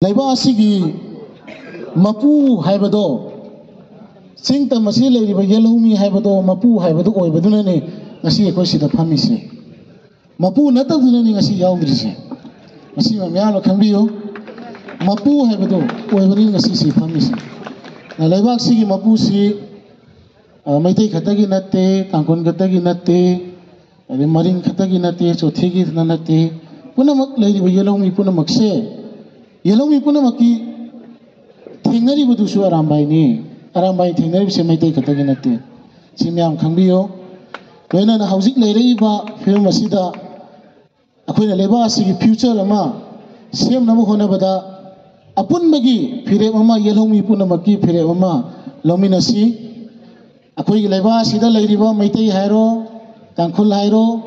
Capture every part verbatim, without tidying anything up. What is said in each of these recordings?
ꯂꯩꯕꯥꯛ ꯑꯁꯤꯒꯤ ꯃꯄꯨ ꯍꯥꯏꯕꯗꯣ, ꯆꯤꯡ ꯇꯝ ꯑꯁꯤ ꯂꯩꯔꯤꯕ ꯌꯦꯜꯍꯧꯃꯤ ꯍꯥꯏꯕꯗꯣ, ꯃꯄꯨ ꯍꯥꯏꯕꯗꯣ ꯑꯣꯏꯕꯗꯨꯅꯅꯦ ꯉꯁꯤ ꯑꯩꯈꯣꯏ ꯁꯤꯗ ꯐꯝꯃꯤꯁꯦ꯫ ꯃꯄꯨ ꯅꯠꯇꯕꯗꯨꯅꯅꯤ ꯉꯁꯤ ꯌꯥꯎꯗ꯭ꯔꯤꯁꯦ꯫ ꯃꯁꯤ ꯃꯌꯥꯝꯅ ꯈꯪꯕꯤꯌꯨ꯫ ꯃꯄꯨ ꯍꯥꯏꯕꯗꯣ ꯑꯣꯏꯕꯅꯤ ꯉꯁꯤ ꯁꯤ ꯐꯝꯃꯤꯁꯦ꯫ ꯂꯩꯕꯥꯛꯁꯤꯒꯤ ꯃꯄꯨꯁꯤ, ꯑ, ꯃꯩꯇꯩ ꯈꯛꯇꯒꯤ ꯅꯠꯇꯦ, ꯇꯥꯡꯈꯨꯜ ꯈꯛꯇꯒꯤ ꯅꯠꯇꯦ, ꯑꯗꯩ ꯃꯔꯤꯡ ꯈꯛꯇꯒꯤ ꯅꯠꯇꯦ, ꯆꯣꯊꯦꯒꯤ ꯈꯛꯇ ꯅꯠꯇꯦ, ꯄꯨꯝꯅꯃꯛ ꯂꯩꯔꯤꯕ ꯌꯦꯜꯍꯧꯃꯤ ꯄꯨꯝꯅꯃꯛꯁꯦ, ꯌꯦꯜꯍꯧꯃꯤ ꯄꯨꯝꯅꯃꯛꯀꯤ ꯊꯦꯡꯅꯔꯤꯕꯗꯨꯁꯨ ꯑꯔꯥꯝꯕꯥꯏꯅꯤ꯫ ꯑꯔꯥꯝꯕꯥꯏ ꯊꯦꯡꯅꯔꯤꯕꯁꯦ ꯃꯩꯇꯩ ꯈꯛꯇꯒꯤ ꯅꯠꯇꯦ꯫ ꯁꯤ ꯃꯌꯥꯝ ꯈꯪꯕꯤꯌꯨ꯫ ꯂꯣꯏꯅꯅ ꯍꯧꯖꯤꯛ ꯂꯩꯔꯛꯏꯕ ꯐꯤꯕꯝ ꯑꯁꯤꯗ ꯑꯩꯈꯣꯏꯅ ꯂꯩꯕꯥꯛ ꯑꯁꯤꯒꯤ future ꯑꯃ ꯁꯦꯝꯅꯕ ꯍꯣꯠꯅꯕꯗ ꯑꯄꯨꯟꯕꯒꯤ ꯐꯤꯔꯦꯞ ꯑꯃ, ꯌꯦꯜꯍꯧꯃꯤ ꯄꯨꯝꯅꯃꯛꯀꯤ ꯐꯤꯔꯦꯞ ꯑꯃ ꯂꯧꯃꯤꯟꯅꯁꯤ꯫ ꯑꯩꯈꯣꯏꯒꯤ ꯂꯩꯕꯥꯛ ꯑꯁꯤꯗ ꯂꯩꯔꯤꯕ ꯃꯩꯇꯩ ꯍꯥꯏꯔꯣ, ꯇꯥꯡꯈꯨꯜ ꯍꯥꯏꯔꯣ,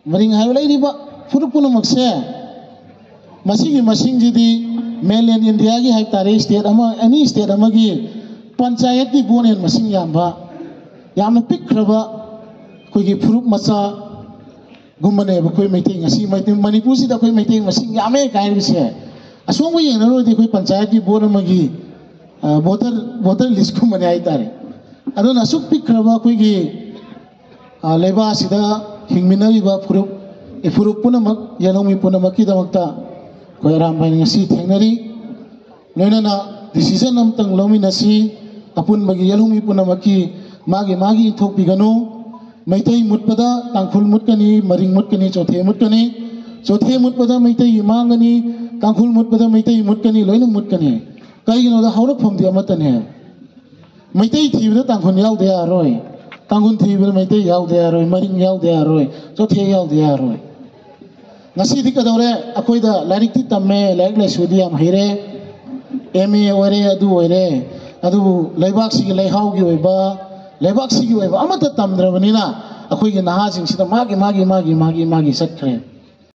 ꯃꯔꯤꯡ ꯍꯥꯏꯔꯣ, ꯂꯩꯔꯤꯕ ꯐꯨꯔꯨꯞ ꯄꯨꯝꯅꯃꯛꯁꯦ, ꯃꯁꯤꯒꯤ ꯃꯁꯤꯡꯁꯤꯗꯤ mainland India ꯒꯤ ꯍꯥꯏꯕ ꯇꯥꯔꯦ, state ꯑꯃ, any state ꯑꯃꯒꯤ ꯄꯟꯆꯥꯌꯠꯀꯤ vote ꯍꯦꯟꯅ ꯃꯁꯤꯡ ꯌꯥꯝꯕ, ꯌꯥꯝꯅ ꯄꯤꯛꯈ꯭ꯔꯕ ꯑꯩꯈꯣꯏꯒꯤ ꯐꯨꯔꯨꯞ ꯃꯆꯥ ꯒꯨꯝꯕꯅꯦꯕ ꯑꯩꯈꯣꯏ ꯃꯩꯇꯩ꯫ ꯉꯁꯤ ꯃꯩꯇꯩ, ꯃꯅꯤꯄꯨꯔꯁꯤꯗ ꯑꯩꯈꯣꯏ ꯃꯩꯇꯩ ꯃꯁꯤꯡ ꯌꯥꯝꯃꯦ ꯀꯥꯏ ꯍꯥꯏꯕꯁꯦ ꯑꯁꯣꯝꯒ ꯌꯦꯡꯅꯔꯨꯔꯗꯤ ꯑꯩꯈꯣꯏ ꯄꯟꯆꯥꯌꯠꯀꯤ vote ꯑꯃꯒꯤ, ꯑ, voter, voter list ꯀꯨꯝꯕꯅꯦ ꯍꯥꯏꯇꯥꯔꯦ꯫ ꯑꯗꯨꯅ ꯑꯁꯨꯛ ꯄꯤꯛꯈ꯭ꯔꯕ ꯑꯩꯈꯣꯏꯒꯤ, ꯑ, ꯂꯩꯕꯥꯛ ꯑꯁꯤꯗ ꯍꯤꯡꯃꯤꯟꯅꯔꯤꯕ ꯐꯨꯔꯨꯞ, ꯐꯨꯔꯨꯞ ꯄꯨꯝꯅꯃꯛ, ꯌꯦꯜꯍꯧꯃꯤ ꯄꯨꯝꯅꯃꯛꯀꯤꯗꯃꯛꯇ ꯑꯩꯈꯣꯏ ꯑꯔꯥꯝꯕꯥꯏꯅ ꯉꯁꯤ ꯊꯦꯡꯅꯔꯤ꯫ ꯂꯣꯏꯅꯅ decision ꯑꯃꯇꯪ ꯂꯧꯃꯤꯟꯅꯁꯤ꯫ ꯑꯄꯨꯟꯕꯒꯤ ꯌꯦꯜꯍꯧꯃꯤ ꯄꯨꯝꯅꯃꯛꯀꯤ ꯃꯥꯒꯤ ꯃꯥꯒꯤ ꯏꯟꯊꯣꯛꯄꯤꯒꯅꯨ꯫ ꯃꯩꯇꯩ ꯃꯨꯠꯄꯗ ꯇꯥꯡꯈꯨꯜ ꯃꯨꯠꯀꯅꯤ, ꯃꯔꯤꯡ ꯃꯨꯠꯀꯅꯤ, ꯆꯣꯊꯦ ꯃꯨꯠꯀꯅꯤ꯫ ꯆꯣꯊꯦ ꯃꯨꯠꯄꯗ ꯃꯩꯇꯩꯒꯤ ꯃꯥꯡꯒꯅꯤ, ꯇꯥꯡꯈꯨꯜ ꯃꯨꯠꯄꯗ ꯃꯩꯇꯩ ꯃꯨꯠꯀꯅꯤ, ꯂꯣꯏꯅ ꯃꯨꯠꯀꯅꯤ꯫ ꯀꯩꯒꯤꯅꯣꯗ ꯍꯧꯔꯛꯐꯝꯗꯤ ꯑꯃꯠꯇꯅꯦ꯫ ꯃꯩꯇꯩ ꯊꯤꯕꯗ ꯇꯥꯡꯈꯨꯜ ꯌꯥꯎꯗ ꯌꯥꯔꯣꯏ, ꯇꯥꯡꯈꯨꯜ ꯊꯤꯕꯗ ꯃꯩꯇꯩ ꯌꯥꯎꯗ ꯌꯥꯔꯣꯏ, ꯃꯔꯤꯡ ꯌꯥꯎꯗ ꯌꯥꯔꯣꯏ, ꯆꯣꯊꯦ ꯌꯥꯎꯗ ꯌꯥꯔꯣꯏ꯫ ꯉꯁꯤꯗꯤ ꯀꯩꯗꯧꯔꯦ? ꯑꯩꯈꯣꯏꯗ ꯂꯥꯏꯔꯤꯛꯇꯤ ꯇꯝꯃꯦ, ꯂꯥꯏꯔꯤꯛ ꯂꯥꯏꯁꯨꯗꯤ ꯌꯥꯝ ꯍꯩꯔꯦ, M A ꯑꯣꯏꯔꯦ, ꯑꯗꯨ ꯑꯣꯏꯔꯦ, ꯑꯗꯨꯕꯨ ꯂꯩꯕꯥꯛꯁꯤꯒꯤ ꯂꯩꯍꯥꯎꯒꯤ ꯑꯣꯏꯕ, ꯂꯩꯕꯥꯛꯁꯤꯒꯤ ꯑꯣꯏꯕ ꯑꯃꯠꯇ ꯇꯝꯗ꯭ꯔꯕꯅꯤꯅ ꯑꯩꯈꯣꯏꯒꯤ ꯅꯍꯥꯁꯤꯡꯁꯤꯗ ꯃꯥꯒꯤ, ꯃꯥꯒꯤ, ꯃꯥꯒꯤ, ꯃꯥꯒꯤ, ꯃꯥꯒꯤ ꯆꯠꯈ꯭ꯔꯦ꯫